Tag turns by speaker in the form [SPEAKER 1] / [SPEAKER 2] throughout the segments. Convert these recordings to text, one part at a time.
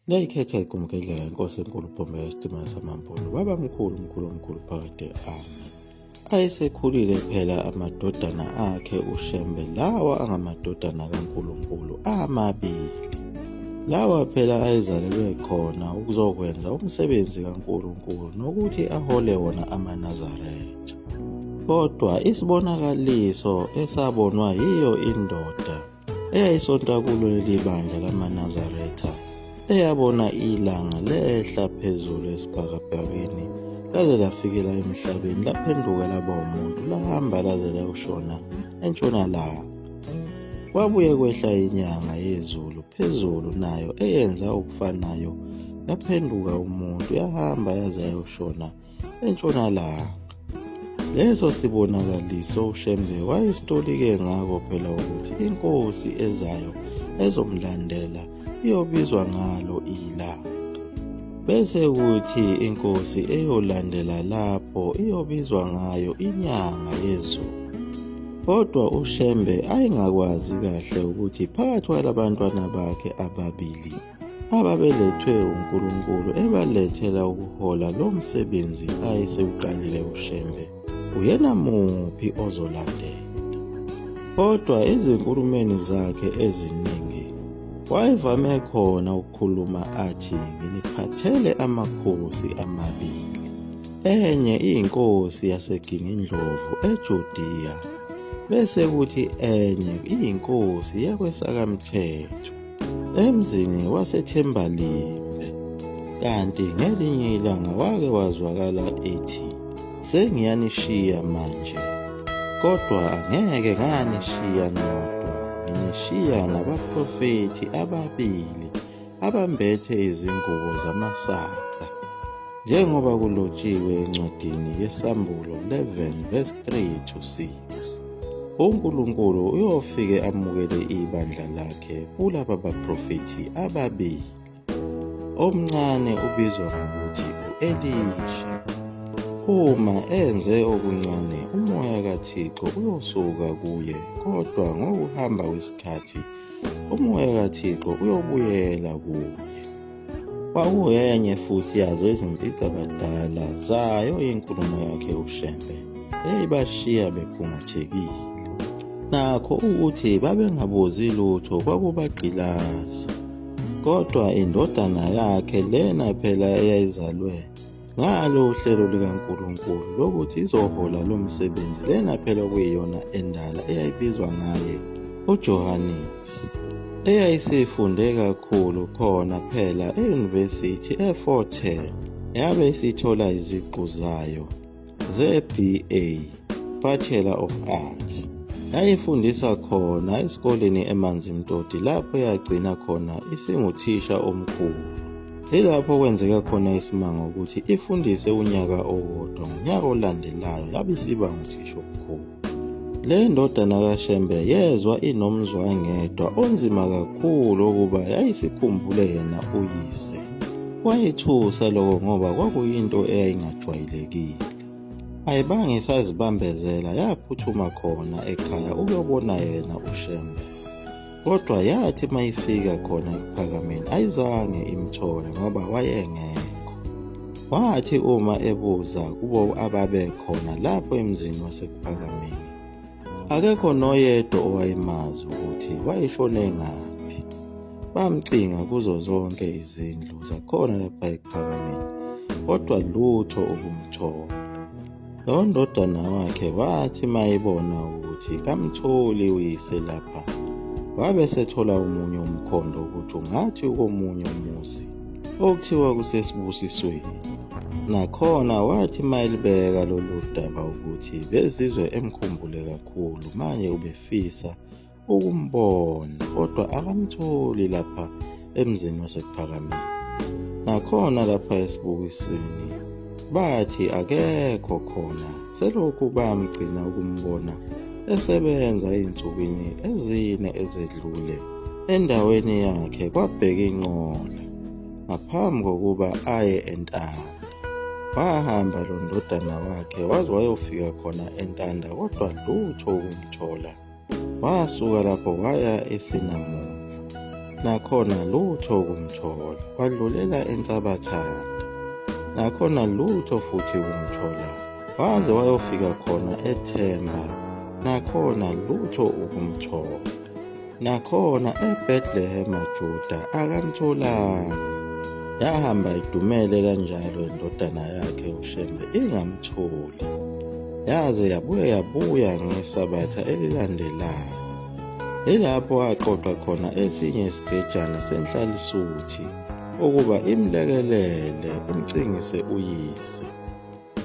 [SPEAKER 1] Layikhetha igumgedlela inkosi enkulu Bhombe yesitimela samaMpondo. Baba mkhulu mkhulu omkhulu phakade amen. Ayesekhulile phela amadodana akhe uShembe lawa angamadodana kaNkulunkulu amabili. Lawa phela ayezalelwe khona ukuzokwenza umsebenzi kaNkulunkulu nokuthi ahole wona amaNazaretha. Kodwa isibonakaliso esabonwa yiyo indoda eyayisonta kulo leli bandla lamaNazaretha eyabona ilanga lehla phezulu esibhakabhakeni laze lafikela emhlabeni laphenduka laba umuntu lahamba laze layoshona entshonalanga. Kwabuye kwehla inyanga yezulu phezulu nayo eyenza okufanayo yaphenduka umuntu yahamba yaze yayoshona entshonalanga. Leso sibonakaliso uShembe wayesitolike ngako phela ukuthi inkosi ezayo ezomlandela iyobizwa ngalo ilanga. Bese kuthi inkosi eyolandela lapho iyobizwa ngayo inyanga yezulu. Kodwa uShembe ayengakwazi kahle ukuthi phakathi kwalabantwana bakhe ababili ababelethwe uNkulunkulu ebalethela ukuhola lo msebenzi ayesewuqalile uShembe uyena muphi ozolandela. Kodwa ezinkulumeni zakhe eziningi wayevame khona ukukhuluma athi nginiphathele amakhosi amabili, enye iyinkosi yaseGingindlovu eJudiya bese kuthi enye iyinkosi yakweSakamthetho. Emzini waseThembalimbe kanti ngelinye ilanga wake wazwakala ethi sengiyanishiya manje kodwa angeke nganishiya nodwa nginishiya nabaprofethi ababili abambethe izingubo zamasaka njengoba kulotshiwe encwadini yeSambulo 11 verse 3 to 6. UNkulunkulu uyofike amukele ibandla lakhe kulaba baprofethi ababili. Omncane ubizwa ngokuthi u-Elisha. Uma enze okuncane, umoya kaThixo uyosuka kuye, kodwa ngokuhamba kwesikhathi umoya kaThixo uyobuyela kuye. Kwakuyenye futhi yazo izimpicabadala zayo inkulumo yakhe uShembe eyayibashiya bekhungathekile. Nakho ukuthi babengabuzi lutho kwakubagqilaza. Kodwa indodana yakhe lena phela eyayizalwe Ngalo uhlelo likaNkulunkulu lokuthi izohola lo msebenzi lena phela okuyiyona endala eyayibizwa ngaye uJohannes eyayisifunde kakhulu khona phela e-University eFort Hare yabe isithola iziqu zayo ze-BA, Bachelor of Arts. Yayifundisa khona esikoleni eManzimtoti lapho yagcina khona isinguthisha omkhulu. Yilapho kwenzeka khona isimanga ukuthi ifundise unyaka owodwa ngonyaka olandelayo yabe isiba nguthisha omkhulu. Le ndodana kaShembe yezwa inomzwangedwa onzima kakhulu ukuba yayisikhumbule yena uyise. Kwayithusa lokho ngoba kwakuyinto eyayingajwayelekile. Ayibange isazibambezela yaphuthuma khona ekhaya ukuyobona yena uShembe. Kodwa yathi mayifika khona ekuphakameni ayizange imthole ngoba wayengekho. Wathi uma ebuza kubo ababekhona lapho emzini wasekuphakameni, akekho noyedwa owayemazi ukuthi wayeshone ngaphi. Bamcinga kuzo zonke izindlu zakhona lapha ekuphakameni, kodwa lutho ukumthola. Lo ndodana wakhe wathi mayebona ukuthi kamtholi uyise lapha, wabe esethola omunye umkhondo ukuthi ungathi ukomunye umuzi okuthiwa kuseSibusisweni. Nakhona wathi mayelibeka lolu daba ukuthi bezizwe emkhumbule kakhulu manje ubefisa ukumbona kodwa akamtholi lapha emzini waseKuphakameni. Nakhona lapha esibukisweni bathi akekho khona selokhu bamgcina ukumbona esebenza ezinsukwini ezine ezedlule endaweni yakhe kwabheka inqola ngaphambi kokuba aye eNtanda. Wahamba lo ndodana wakhe waze wayofika khona eNtanda kodwa lutho ukumthola. Wasuka lapho waya eSinamuva. Nakhona lutho ukumthola. Wadlulela eNsabathanda. Nakhona lutho futhi ukumthola. Waze wayofika khona eThemba. Nakhona lutho ukumthola. Nakhona eBethlehema Juda akamtholanga. Yahamba idumele kanjalo indodana yakhe uShembe ingamtholi. Yaze yabuye yabuya ngeSabatha elilandelayo. Yilapho aqoqa khona esinye isigejane senhlalisuthi ukuba imlekelele imcingise uyise.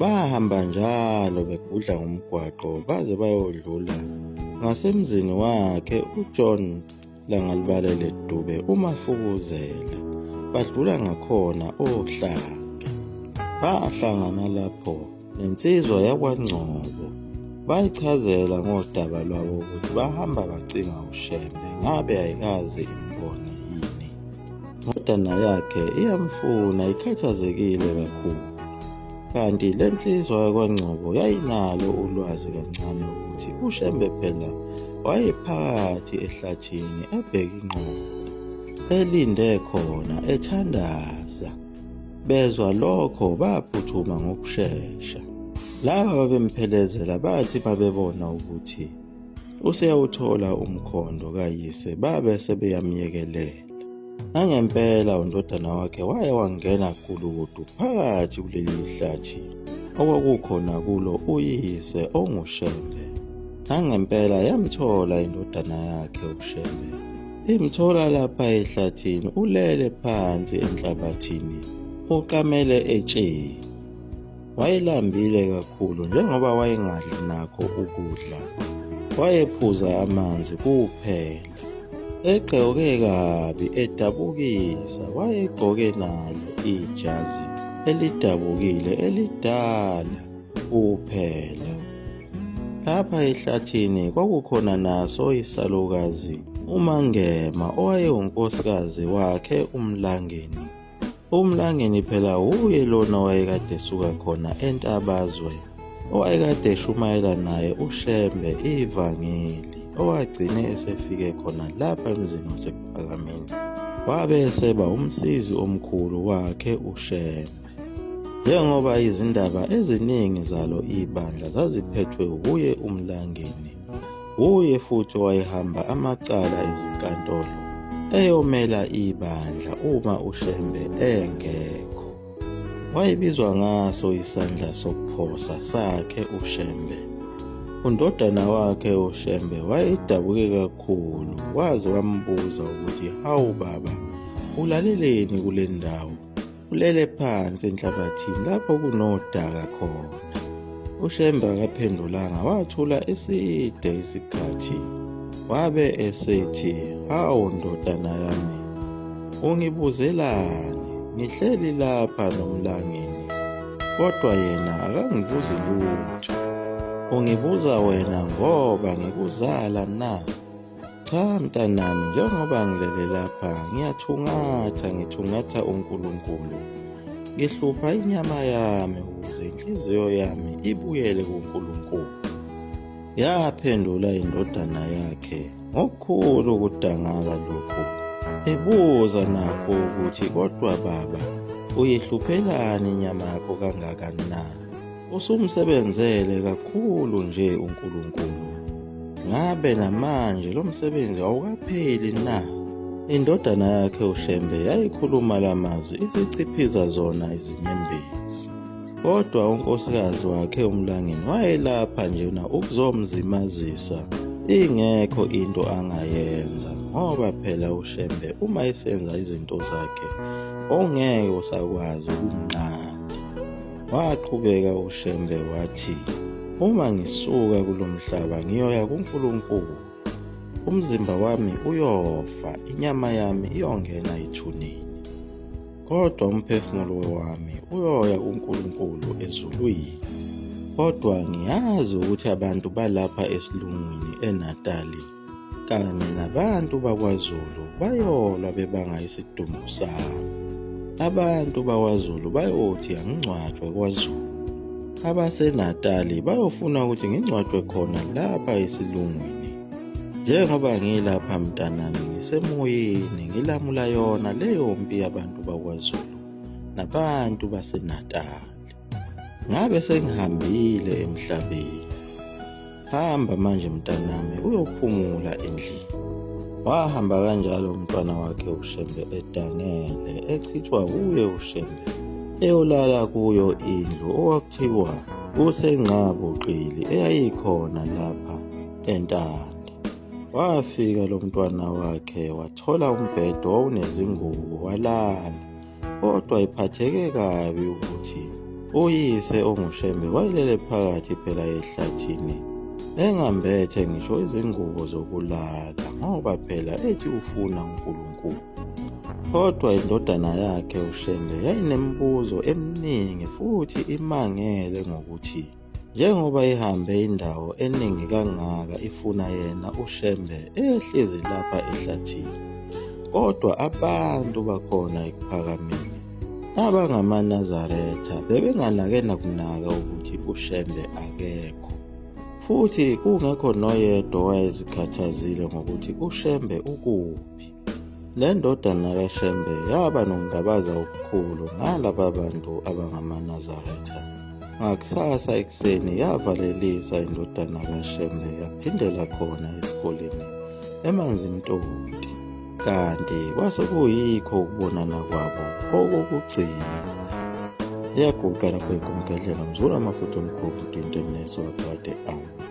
[SPEAKER 1] Bahamba njalo begudla ngomgwaqo baze bayodlula ngasemzini wakhe uJohn Langalibalele Dube uMafukuzela. Badlula ngakhona oHlange. Bahlangana lapho nensizwa yakwaNgcobo bayichazela ngodaba lwabo ukuthi bahamba bacinga uShembe ngabe ayikaze imbone yini. Indodana yakhe iyamfuna ikhathazekile kakhulu. Kanti le nsizwa yakwaNgcobo yayinalo ulwazi kancane ukuthi uShembe phela wayephakathi ehlathini ebheke inqoba, elinde khona ethandaza. Bezwa lokho baphuthuma ngokushesha. Laba babemphelezela bathi babebona ukuthi useyawuthola umkhondo kayise babe sebeyamyekelela. Nangempela undodana wakhe waye wangena gulukudu phakathi kuleli hlathi okwakukhona kulo uyise onguShembe. Nangempela yamthola indodana yakhe uShembe. Imthola lapha ehlathini ulele phansi enhlabathini uqamele etsheni. Wayelambile kakhulu njengoba wayengadli nakho ukudla. Wayephuza amanzi kuphela. Egqoke kabi edabukisa wayegqoke nalo ijazi elidabukile elidala kuphela. Lapha ehlathini kwakukhona naso isalukazi uMangema owayewunkosikazi wakhe uMlangeni. UMlangeni phela wuye lona owayekade esuka khona eNtabazwe, owayekade eshumayela naye uShembe ivangeli, owagcine esefike khona lapha emzini waseKuphakameni. Wabe eseba umsizi omkhulu wakhe uShembe. Njengoba izindaba eziningi zalo ibandla zaziphethwe wuye uMlangeni, Wuye futhi owayehamba amacala ezinkantolo eyomela ibandla uma uShembe engekho. Wayebizwa ngaso isandla sokuphosa sakhe uShembe. Undodana wakhe uShembe wayedabuke kakhulu waze wambuza ukuthi hawu baba ulaleleni kule ndawo Ulele phansi enhlabathini lapho kunodaka khona. UShembe akaphendulanga wathula eside isikhathi. Wabe esethi, Hawu ndodana yami, ungibuzelani? Ngihleli lapha noMlangeni, kodwa yena akangibuzi lutho. Ungibuza wena ngoba ngikuzala na? Cha mntanami, njengoba ngilele lapha ngiyathungatha, ngithungatha uNkulunkulu. Ngihlupha inyama yami ukuze inhliziyo yami ibuyele kuNkulunkulu. Yaphendula indodana yakhe ngokukhulu ukudangala lokhu, ibuza nakho ukuthi kodwa baba uyihluphelani inyama yakho kangaka na? Usumsebenzele kakhulu nje uNkulunkulu. Ngabe namanje lo msebenzi awukapheli na? Indodana yakhe uShembe yayikhuluma la mazwi isichiphiza zona izinyembezi. Kodwa unkosikazi wakhe uMlangeni wayelapha njena ukuzomzimazisa ingekho into angayenza ngoba phela uShembe uma esenza izinto zakhe ongeke usakwazi ukumnqanda. Waqhubeka uShembe wathi, Uma ngisuka kulo mhlaba ngiyoya kuNkulunkulu. Umzimba wami uyofa, inyama yami iyongena ethuneni. Kodwa umphefumulo wami uyoya kuNkulunkulu ezulwini. Kodwa ngiyazi ukuthi abantu balapha esilungwini eNatali kanye nabantu bakwaZulu bayolwa bebanga isidumbu sami. Abantu bakwaZulu bayothi angingcwatshwe kwaZulu. AbaseNatali bayofuna ukuthi ngingcwatshwe khona lapha esilungwini. Njengoba ngilapha mntanami ngisemoyeni ngilamula yona leyo mpi yabantu bakwaZulu nabantu baseNatali. Ngabe sengihambile emhlabeni. Hamba manje mntanami uyophumula endlini. Wahamba kanjalo umntwana wakhe uShembe edangele echithwa wuye uShembe eyolala kuyo indlu okwakuthiwa kuseNgqabuqili eyayikhona lapha eNtanda. Wafika lo mntwana wakhe wathola umbhedo owawunezingubo walala. Kodwa iphatheke kabi ukuthi uyise onguShembe wayelele phakathi phela ehlathini engambethe ngisho izingubo zokulala ngoba phela ethi ufuna uNkulunkulu. Kodwa indodana yakhe uShembe yayinemibuzo eminingi futhi imangele ngokuthi Njengoba ihambe indawo eningi kangaka ifuna yena uShembe ehlezi lapha ehlathini. Kodwa abantu bakhona ekuphakameni abangamaNazaretha bebenganake nakunaka ukuthi uShembe akekho. Futhi kungekho noyedwa owayezikhathazile ngokuthi uShembe ukuphi. Le ndodana kaShembe yaba nokungabaza okukhulu ngalaba bantu abangamaNazaretha. Ngakusasa ekuseni yavalelisa indodana kaShembe yaphindela khona esikoleni eManzimtoti. Kanti kwase kuyikho ukubonana kwabo okokugcina. Iyaguqa lapho inkomo gedlela mzulu amafutha omkhovu into emneso wakade am.